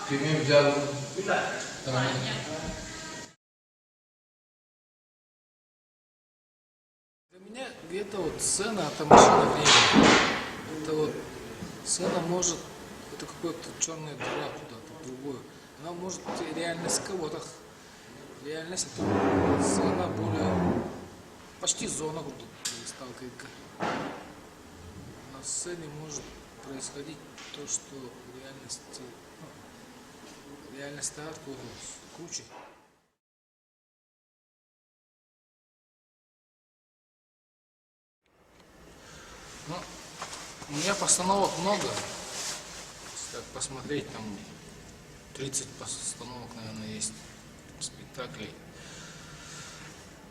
Кими взял? Для меня где-то вот сцена это машина времени. Это вот сцена может, это какой-то черная дыра куда-то, в другую. Она может реальность кого-то. Реальность это сцена более, почти зона сталкивается. На сцене может происходить то, что в реальности, ну, реальность круче. Ну, у меня постановок много. Если так посмотреть, там 30 постановок, наверное, есть спектаклей.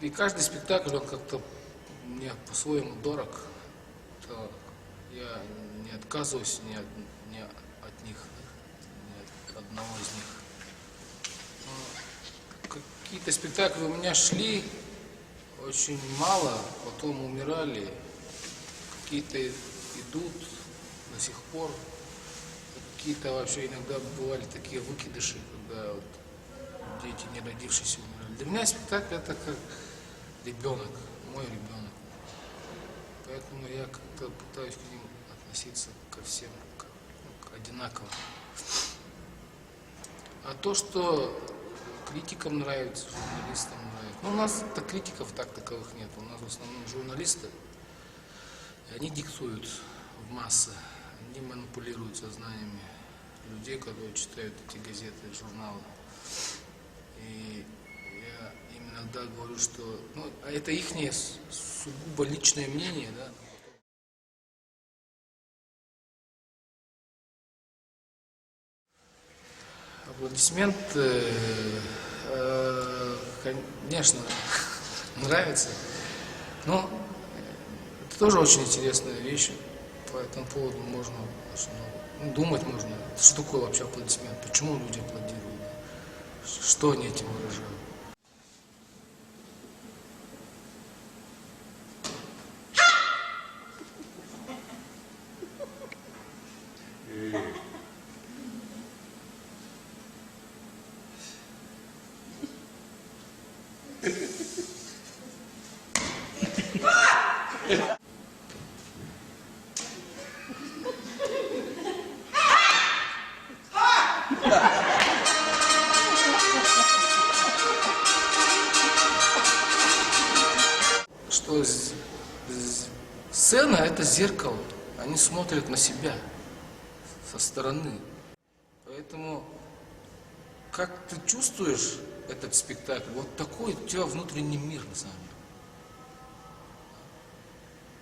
И каждый спектакль, он как-то мне по-своему дорог. Это я не отказываюсь ни от, ни от них, ни от одного из них. Но какие-то спектакли у меня шли очень мало, потом умирали. Какие-то идут до сих пор. Какие-то вообще иногда бывали такие выкидыши, когда вот дети, не родившиеся, умирали. Для меня спектакль это как ребенок, мой ребенок. Поэтому я как-то пытаюсь к ним относиться ко всем как, ну, одинаково. А то, что критикам нравится, журналистам нравится. Ну, у нас-то критиков так таковых нет. У нас в основном журналисты. И они диктуют в массы, они манипулируют сознаниями людей, которые читают эти газеты, журналы. И я им иногда говорю, что ну, а это их сугубо личное мнение, да. Аплодисменты, конечно, нравится. Но это тоже очень интересная вещь. По этому поводу можно очень много ну, думать можно. Что такое вообще аплодисмент? Почему люди аплодируют? Что они этим выражают? Что сцена – это зеркало. Они смотрят на себя со стороны. Поэтому как ты чувствуешь этот спектакль, вот такой у тебя внутренний мир на самом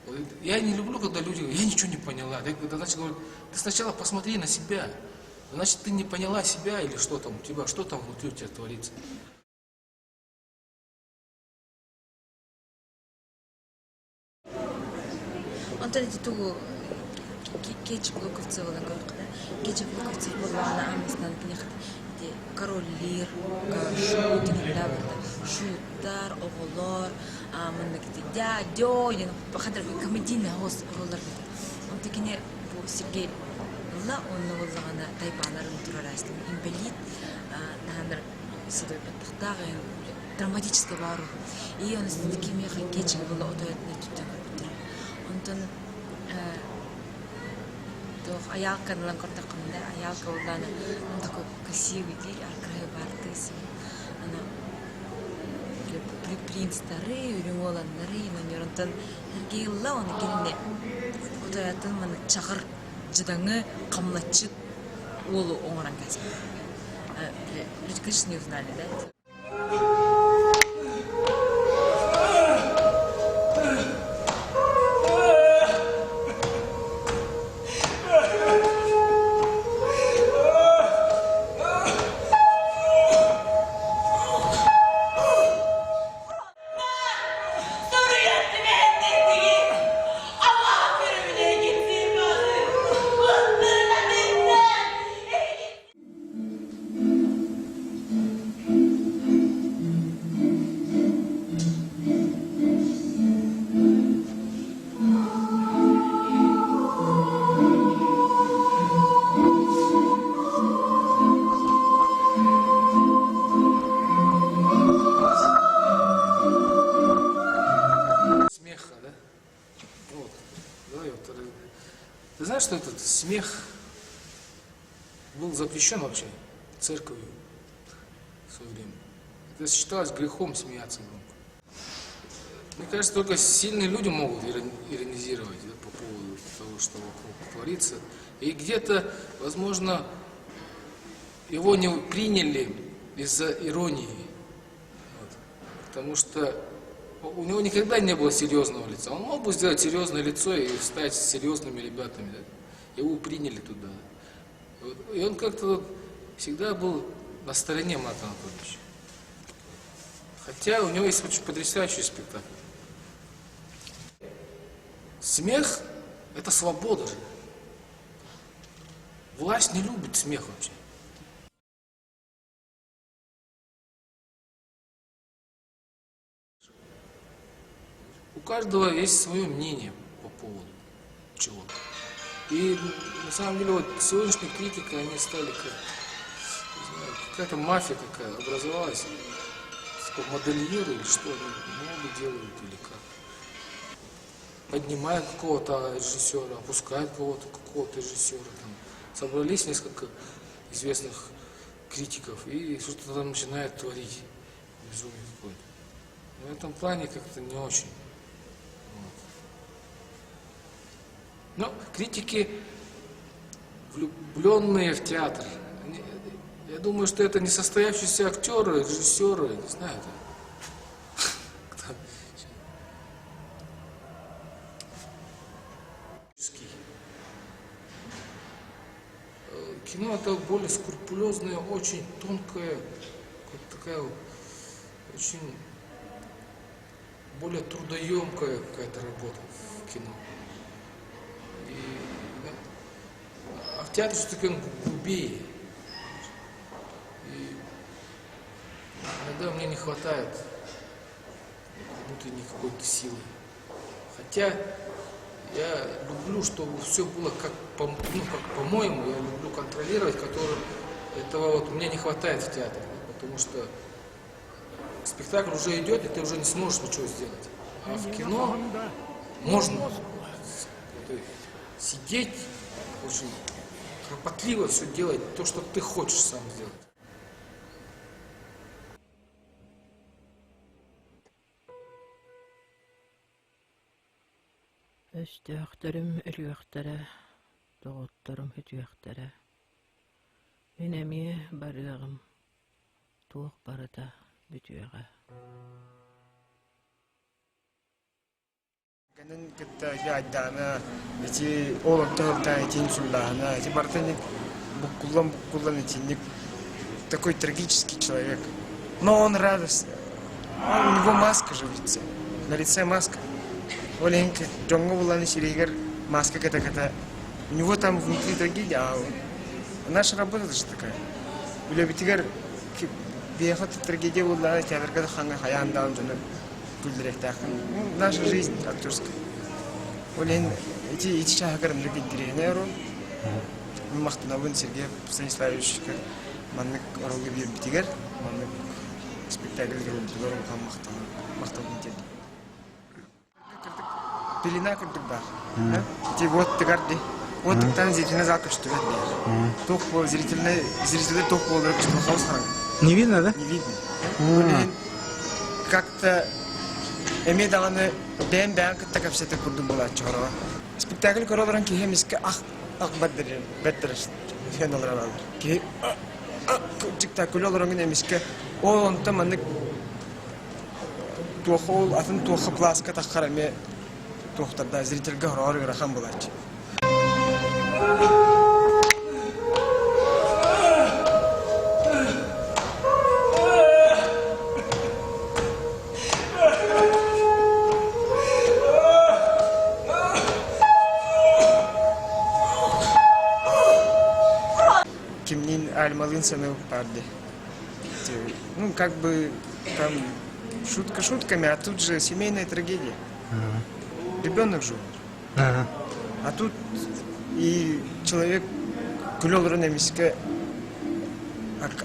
деле. Я не люблю, когда люди говорят, я ничего не поняла. Я когда значит, говорят, ты сначала посмотри на себя. Значит, ты не поняла себя или что там у тебя, что там внутри у тебя творится. Онтон ити тугу Кечик Луковцевы көрөххүнэ Кечик Луковцев буоллаҕына аан бастаан киниэхэ ити Король Лир шут диэн барда шуттар оҕолор маннык ити дядё диэн ханна комедийный оҕус оруоллар онто кини бу Сергей ылла уонна буоллаҕына тайпаанарын турар инбэлиит наһааннар сыдайбаттахтаах травматическай баар и он кимиэхэ кечик була отойотуна түттэн көрбүттэр онтон туох айаалканы ылан көрдөххүнэ айаалка буоллаҕына он такой красивый дии аркыһы баартыы аны принцтары үрүҥ уоланнары онтон Сергей ылла оны кинини утуйатын маны чаҕыр дьадаҥы хамначчыт уолу оҥорон кээспит люди конечно не узнали да Смех был запрещен вообще церковью в свое время. Это считалось грехом смеяться громко. Мне кажется, только сильные люди могут иронизировать, да, по поводу того, что вокруг творится. И где-то, возможно, его не приняли из-за иронии. Вот. Потому что у него никогда не было серьезного лица. Он мог бы сделать серьезное лицо и встать с серьезными ребятами. Да? Его приняли туда. Вот. И он как-то вот всегда был на стороне Марата Анатольевича. Хотя у него есть очень потрясающий спектакль. Смех – это свобода же. Власть не любит смех вообще. У каждого есть свое мнение по поводу чего-то. И на самом деле вот сегодняшняя критика, они стали как, не знаю, какая-то мафия какая образовалась, типа модельеры или что, они моду делают или как. Поднимают какого-то режиссера, опускают кого-то, какого-то режиссера. Там. Собрались несколько известных критиков и что-то там начинают творить. Безумие какое-то. В этом плане как-то не очень. Вот. Но критики, влюбленные в театр, они, я думаю, что это не состоявшиеся актеры, режиссеры, не знаю. Кто. Кино это более скрупулезная, очень тонкая, вот такая вот, очень более трудоемкая какая-то работа в кино. И, да, а в театре все-таки он грубее. И иногда мне не хватает внутренней какой-то силы. Хотя я люблю, чтобы все было как по, ну, как по-моему, я люблю контролировать, который, этого вот мне не хватает в театре, да, потому что спектакль уже идет, и ты уже не сможешь ничего сделать. А в кино можно вот, сидеть очень кропотливо все делать, то, что ты хочешь сам сделать. Өстөөхтөрүм өлүөхтэрэ, доҕотторум сүтүөхтэрэ. Мин эмиэ барыаҕым, туох барыта бүтүөҕэ. Кэнин кытта ити айдаана, ити ол онтон ылтаан итин суллааһына, ити барыта буккуллан буккуллан итинник такой трагический человек. Но он радостный. У него маска же в лице. На лице маска. Ол иһин дьоҥҥо булан сирэйигэр маска кэтэ-кэтэ. У него там внутри трагедия, а наша работа же такая. Үлэбитигэр биэхэ трагедия буоллаҕына театрга да хаҥа хайаан даҕаны дьону күллэриэхтээххин. Наша жизнь актерская. Ол иһин ити ити чааһыгар ынырык интириэһинэй оруол. Мин махтанабын Сергей Станиславовичка маннык оруолу биэрбитигэр, маннык спектакльга ылбытыгар улахан махталбын тиэрдим. Пелена курдук баар. Ити вот тыгар ди. Вот тыктан зрительный зал көстүбэт диир. Туох буол зрительный зрительный туох буолара көстүбэт хаус хараҥа. Не видно, да? Не видно. Ол как-то эмиэ даҕаны бэйэм бэйэм кытта кэпсэтэр курдук буолааччы хороҕо. Спектакль көрө олорон киһи эмискэ ах ах бэрдэрэр бэрдэрэр диэн олорор Киһи спектакль олороҥун эмискэ ол онтон маннык туох ол атын туохха пласка таххар эмиэ туохтарда зрительгэ хороҕор ыарахан буолааччы. Кимниин Альмалыын саныыбыт дии. Ну, как бы там шутка шутками, а тут же семейная трагедия. Ребенок же умер. А тут и человек күлэ олорон эмискэ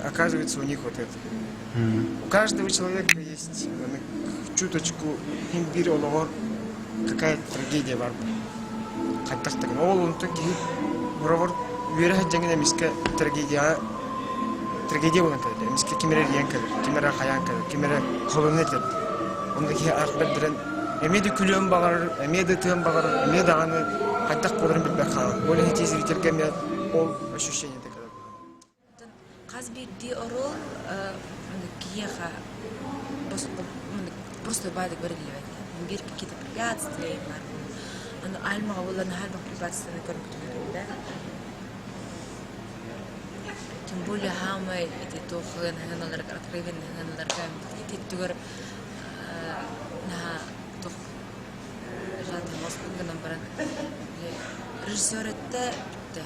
оказывается у них вот это. У каждого человека есть чуточку биир олоҕор какая-то трагедия бар. Хайдах ол онтон киһи Хоровор үөрэ сылдьаҥҥын эмискэ трагедияҕа трагедия буолан кэлэр. Эмискэ ким эрэ эрийэн кэлэр, ким эрэ хайаан кэлэр, ким эрэ холуна этэр. Онно киһи аах бэрдэрэн эмиэ да күлүөн баҕарар, эмиэ да ытыан баҕарар, эмиэ даҕаны хайдах буоларын билбэт хаалар. Ол иһин зрительгэ эмиэ ол ощущениета кэлэр. Хас биирдии оруол киһиэхэ просто баадык бэриллибэт. Биир какие-то препятствия баар. Аны Альмаҕа буолла наһаа элбэх препятствияны көрбүтүм да. Тем более хаамай ити туох ыанаһыналарга откровенныһыналарга ити өттүгэр наһаа туох гынан баран режиссер эттэ бүттэ.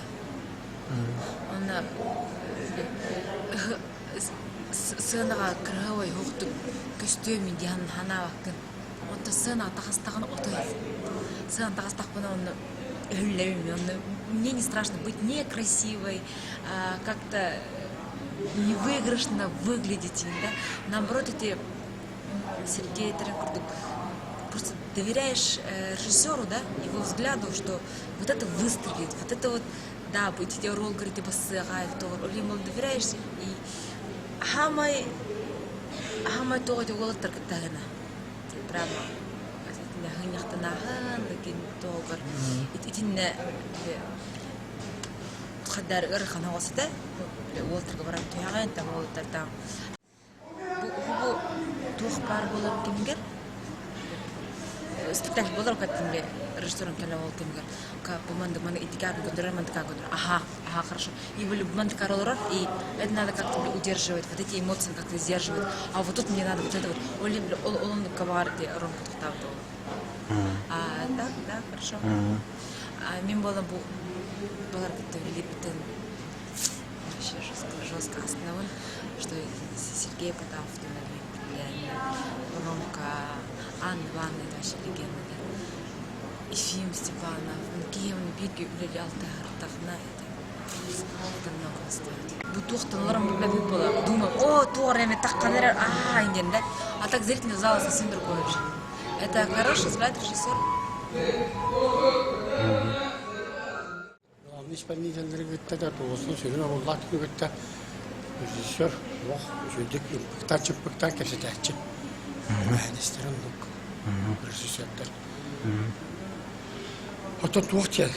Онно сыанаҕа кыраһыабай уһуктук көстүөм диэн санаабаккын. Онто сыанаҕа таҕыстаҕына отой. Сыанаҕа таҕыстахпына онно өһүллэбин онно мне не страшно быть некрасивой, как-то невыигрышно выглядеть да. Наоборот, эти Сергей этэрин курдук просто доверяешь режиссеру, да, его взгляду, что вот это выстрелит, вот это вот, да, быть эти ролл говорит, бассыаҕа, ол доверяешь и хаамай хаамай тоҕо уолаттар кыттаһына прямо хынньахтанааһын тоҕугар итиннэ хаддар ыарахан оҕос этэ уолтарга баран түһэҕин там уолаттар там Бу уһугу туох баар буоларын кэмигэр спектакль буолар каттинге режиссерун кэлэ ол кэмигэр бу маннык маны итикаатын көрдөрөр мандыка көрдөрөр аха аха хорошо и были мандыкар олорор и это надо как-то удерживать вот эти эмоции как-то сдерживать а вот тут мне надо вот это вот ол ол оннукка баар ди ромка тохтаабыт ол а так да хорошо а мен буолан бу балар кытта билибитин Вообще жестко, жестко астынабын, что Сергей Потапов Ромка, Анна Ивановна, это вообще легенда, да. Ефим Степанов, Киевны бииргэ үлэли алтыһартахна это это много стоит. Бу туохтан олорон билбэппит буолар. Думаю, о, туох эрэ таххан эрэр, аа, диэн да. А так зрительный зал совсем другой вообще. Это хороший взгляд режиссер. Главный исполнителлэри кытта да туосун сүрүн оруоллаах киһини кытта режиссер олох үчүгэйдик ымпыктаан-чымпыктаан кэпсэтээччи. Эбээһинэстэрэ оннук режиссердар. Оттон туох диэн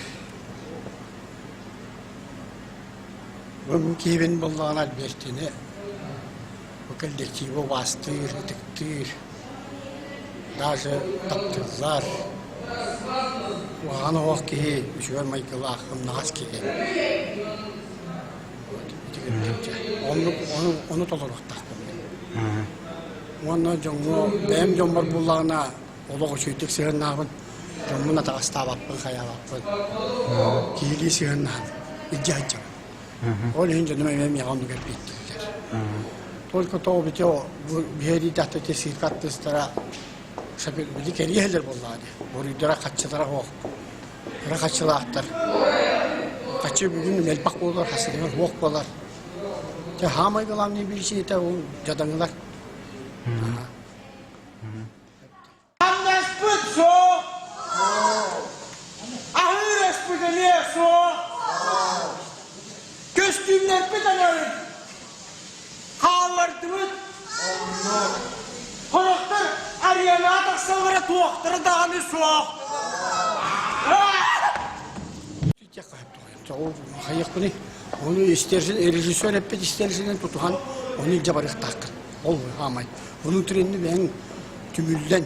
бу киһибин буоллаҕына Альбертини бу коллективы убаастыыр, ытыктыыр, даже таптыыллар. Улахан оһох киһи үчүгэй майгылаах, ымнаҕас киһи. Вот, ити курдук Оннук, ону, ону толоруохтаахпын мин. Уонна дьоҥҥо, бэйэм дьоммор буллаҕына олох үчүгэйдик сыһыаннаабын, дьоммун атаҕастаабаппын, хайаабаппын. Киһилии сыһыаннаһан илдьэ сылдьабын. Ол иһин дьонум эмиэ миэхэ оннук эппиэттииллэр. Только то бити биһириитэхтэ цирк артыыстара били кэриэһэлэр буоллаҕа дии. Буруйдара хаччылара суох. Кыра хаччылаахтар. Хаччы бүгүн элбэх буолар, хасыгар суох буолар. Те хаамай главный причината ол дьадаҥылар. Хамнаспыт суох! Аһыыр аспыт эмиэ суох! Көстүүмнэрбит анарын хааллардыбыт. Сорохтор аренаҕа тахсаллара туохтара даҕаны суох. Хайыахпыный? Ону режиссер эппит истэрсинэн тутуһан ону илдьэ барыахтааххын. Ол хаамай. Ону тренни бэйэҥ түмүллэн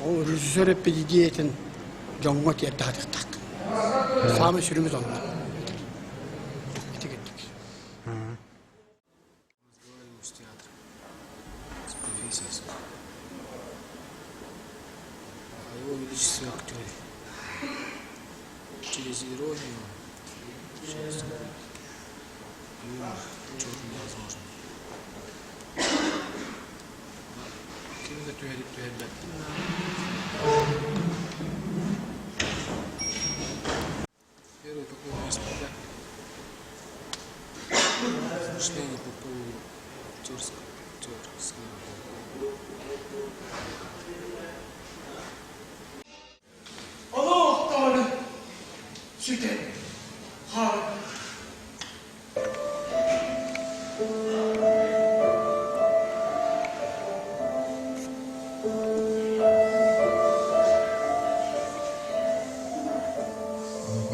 ол режиссер эппит идеятын дьоҥҥо тиэрдэ сатыахтааххын. Саамай сүрүмүт онно. Ити курдук. Разговариваем с театром, с профессией. О его величестве актере. Через иронию, через юмор, чего невозможно. Кими да түһэрip түһэрбэппин Первый такой у меня спектакль. Размышления по поводу актерского, актерской Олох даҕаны сүтэн.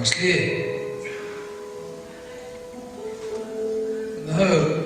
Пошли. Наһаа